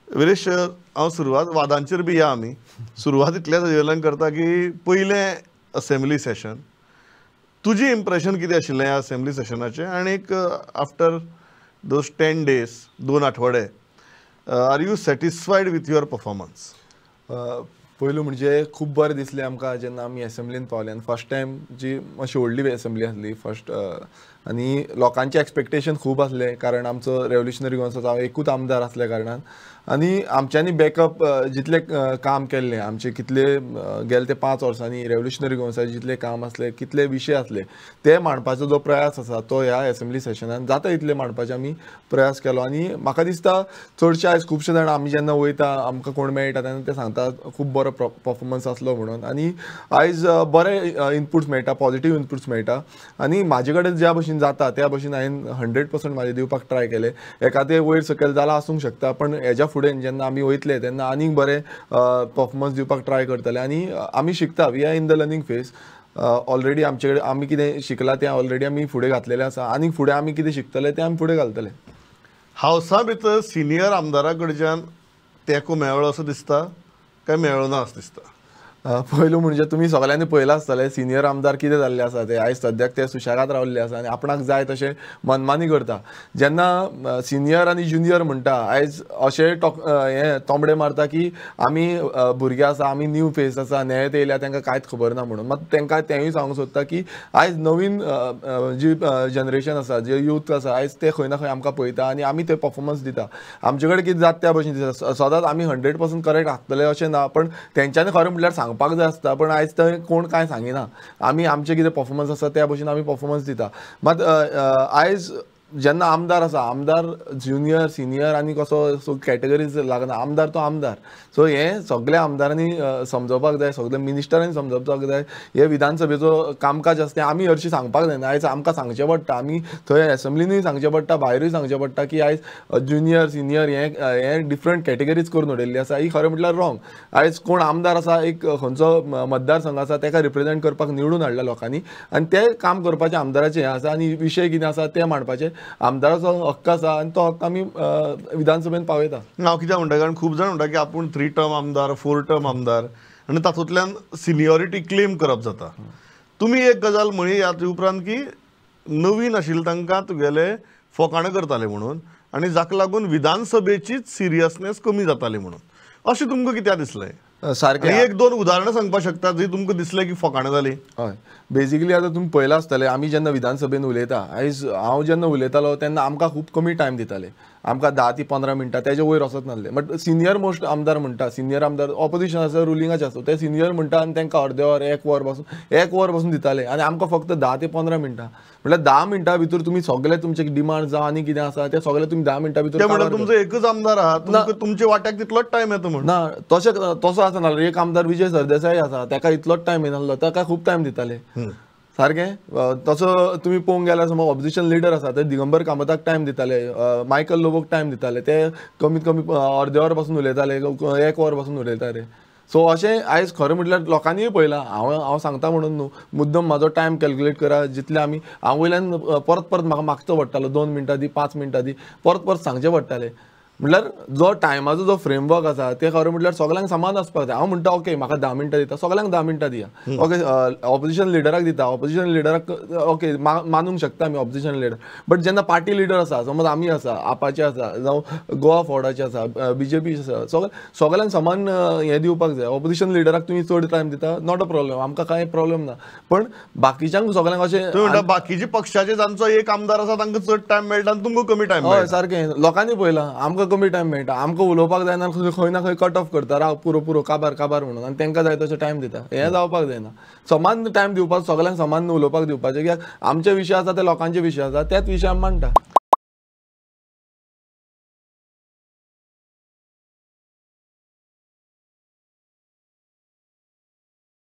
विरेश, हांव सुरवात वादांचेर बी या आमी सुरवात इतल्याच वेल्यान करता की पयलें असेंब्ली सेशन तुजी इम्प्रेशन कितें आशिल्लें ह्या असेंब्ली सेशनाचें आनी आफ्टर those 10 days 2 आठवडे are you satisfied with your performance? पयलू म्हणजे खूब बरें दिसलें आमकां जेन्ना आमी एसेंब्लीन पावले आनी फर्स्ट टायम जी मातशी व्हडली एसेंब्ली आसली फर्स्ट आनी लोकांचें एक्सपेक्टेशन खूब आसलें कारण आमचो रेवोल्युशनरी गोवन्साचो एकूच आमदार आसल्या कारणान आनी आमच्यांनी बॅकअप जितलें काम केल्लें आमचे कितले गेले ते 5 वर्सांनी रेवोल्युशनरी गोवन्साचें जितलें काम आसलें कितले विशय आसले ते मांडपाचो जो प्रयास आसा तो ह्या एसेंब्ली सेशनान जाता तितले मांडपाचे आमी प्रयास केलो. आनी म्हाका दिसता चडशे आयज खुबशे जाण आमी जेन्ना वयता आमकां कोण मेळटा तेन्ना ते सांगता खूब बरो परफॉर्मन्स आसलो म्हणून आनी आयज बरे इनपुट्स मेळटा, पॉझिटिव्ह इनपुट्स मेळटा आनी म्हाजे कडेन ज्या भशेन जाता त्या भशेन हांवें 100% म्हाजें दिवपाक ट्राय केलें. एकादें वयर सकयल जालां आसूंक शकता पण हेज्या फुडें जेन्ना आमी वयतले तेन्ना आनीक बरें परफॉर्मन्स दिवपाक ट्राय करतले आनी आमी शिकता. We are in the learning phase already. आमचे कडेन आमी कितें शिकलां तें ऑलरेडी आमी फुडें घातलेलें आसा आनीक फुडें आमी कितें शिकतले तें आमी फुडें घालतले. हावसा भितर सिनियर आमदारा कडच्यान तेंको मेळ्ळो असो दिसता काय मेळ्ळो ना असो दिसता? पयलू म्हणजे तुमी सगळ्यांनी पळयलां आसतलें सिनियर आमदार कितें जाल्ले आसा ते आयज सद्याक ते सुशेगाद रावल्ले आसा आनी आपणाक जाय तशें मनमानी करता. जेन्ना सिनियर आनी ज्युनियर म्हणटा आयज अशें हें तोंबडे मारता की आमी भुरगे आसा, आमी न्यू फेस आसा, नेत येयल्या तांकां कांयच खबर ना म्हणून. मात तांकां तेंय सांगूंक सोदता की आयज नवीन जी जनरेशन आसा, जे यूथ आसा आयज ते खंय ना खंय आमकां पळयता आनी आमी ते परफॉर्मन्स दिता. आमचे कडेन कितें जाता त्या भशेन दिसता. सदांच आमी 100% करेक्ट आसतले अशें ना पण तेंच्यांनी खरें म्हटल्यार सांगपाक जाय आसता पण आयज थंय कोण कांय सांगिना. आमी आमचे कितें परफॉर्मन्स आसा त्या भशेन आमी परफॉर्मन्स दिता. मात आयज जेन्ना आमदार आसा, आमदार ज्युनियर सिनियर आनी कसो सो कॅटेगरीज लागना, आमदार तो आमदार. सो हें सगल्या आमदारांनी समजोवपाक जाय, सगल्या मिनिस्टरांनी समजोवपाक जाय. हे विधानसभेचो कामकाज आसा तें आमी हरशीं सांगपाक जायना. आयज आमकां सांगचें पडटा, आमी थंय एसेंब्लीनूय सांगचें पडटा, भायरूय सांगचें पडटा की आयज ज्युनियर सिनियर हें डिफरंट कॅटेगरीज करून उडयल्ली आसा. ही खरें म्हटल्यार रॉंग. आयज कोण आमदार आसा, एक खंयचो मतदारसंघ आसा ताका रिप्रेजेंट करपाक निवडून हाडला लोकांनी आनी तें काम करपाचें आमदाराचें हें आसा आनी विशय कितें आसा तें मांडपाचें आमदाराचो हक्क आसा आनी तो हक्क आमी विधानसभेन पावयता. हांव कित्याक म्हणटा कारण खूब जाण म्हणटा की आपूण 3 टर्म आमदार, 4 टर्म आमदार आनी तातूंतल्यान सिनियोरिटी क्लेम करप जाता. तुमी एक गजाल म्हळी ह्या उपरांत की नवीन आशिल्ले तांकां तुगेले फोकाणां करताले म्हणून आनी जाका लागून विधानसभेचीच सिरियसनेस कमी जाताली म्हणून, अशें तुमकां कित्याक दिसलें? सारकें 1-2 उदाहरणां सांगपाक शकता जी तुमकां दिसलें की फोकाणां जालीं? हय, बेजिकली आतां तुमी पळयलां आसतलें आमी जेन्ना विधानसभेन उलयता, आयज हांव जेन्ना उलयतालो तेन्ना आमकां खूब कमी टायम दिताले. आमकां 10 ते 15 मिनटां तेजे वयर वचत नासले. बट सिनियर मोस्ट आमदार म्हणटा, सिनियर आमदार ऑपोजिशन आसा रुलिंगाचे आसता ते सिनियर म्हणटा आनी तांकां अर्दे वर 1 वर पासून 1 वर पासून दिताले आनी आमकां फक्त 10 ते 15 मिनटां. म्हटल्यार 10 मिनटां भितर तुमी सगळे तुमचे डिमांड जावं आनी कितें आसा ते सगळे तुमी 10 मिनटां भितर. तुमचो एकूच आमदार आहा, तुमच्या वाट्याक तितलोच टायम येता म्हण ना, तशें तसो आसना. एक आमदार विजय सरदेसाय आसा ताका इतलोच टायम येनासलो, ताका खूब टायम दिताले. सारकें तसो तुमी पळोवंक गेल्यार समज ऑपोजिशन लिडर आसा ते दिगंबर कामताक टायम दिताले, मायकल लोबोक टायम दिताले, ते कमीत कमी अर्दे वर पासून उलयताले, 1 वर पासून उलयताले. सो अशें आयज खरें म्हटल्यार लोकांनीय पळयलां. हांव सांगता म्हणून न्हू, मुद्दम म्हाजो टायम कॅल्क्युलेट करा जितले आमी हांव वयल्यान परत परत म्हाका मागचो पडटालो, 2 मिनटां दी, 5 मिनटां दी, परत परत सांगचें पडटालें. म्हटल्यार जो टायमाचो जो फ्रेमवर्क आसा ते खरें म्हटल्यार सगल्यांक समान आसपाक जाय. हांव म्हणटा ओके म्हाका 10 मिनटां दिता, सगल्यांक 10 मिनटां दिया. ओके ऑपोजिशन लिडराक दिता, ऑपोजिशन लिडराक ओके मानूंक शकता आमी ऑपोजिशन लिडर. बट जेन्ना पार्टी लिडर आसा, समज आमी आसा, आपाचे आसा, जावं गोवा फॉर्डाचे आसा, बीजेपी आसा, सगल्यांक समान हें दिवपाक जाय. ऑपोजिशन लिडराक तुमी चड टायम दिता, not a problem, आमकां कांय प्रॉब्लम ना. पण बाकीच्यांक सगल्यांक अशें बाकीचे पक्षाचे जांचो एक आमदार आसा तांकां चड टायम मेळटा आनी तुमकां कमी टायम. हय सारकें, लोकांनी पळयलां आमकां कमी टायम मेळटा, आमकां उलोवपाक जायना, खंय ना खंय कट ऑफ करता, राव पुरो पुरो काबार काबार म्हणून, आनी तांकां जाय तसो टायम दिता. हें जावपाक जायना. समान टायम दिवपाक, सगल्यांक समान उलोवपाक दिवपाचें, कित्याक आमचे विशय आसा ते लोकांचे विशय आसा, त्याच विशय आमी मांडटा.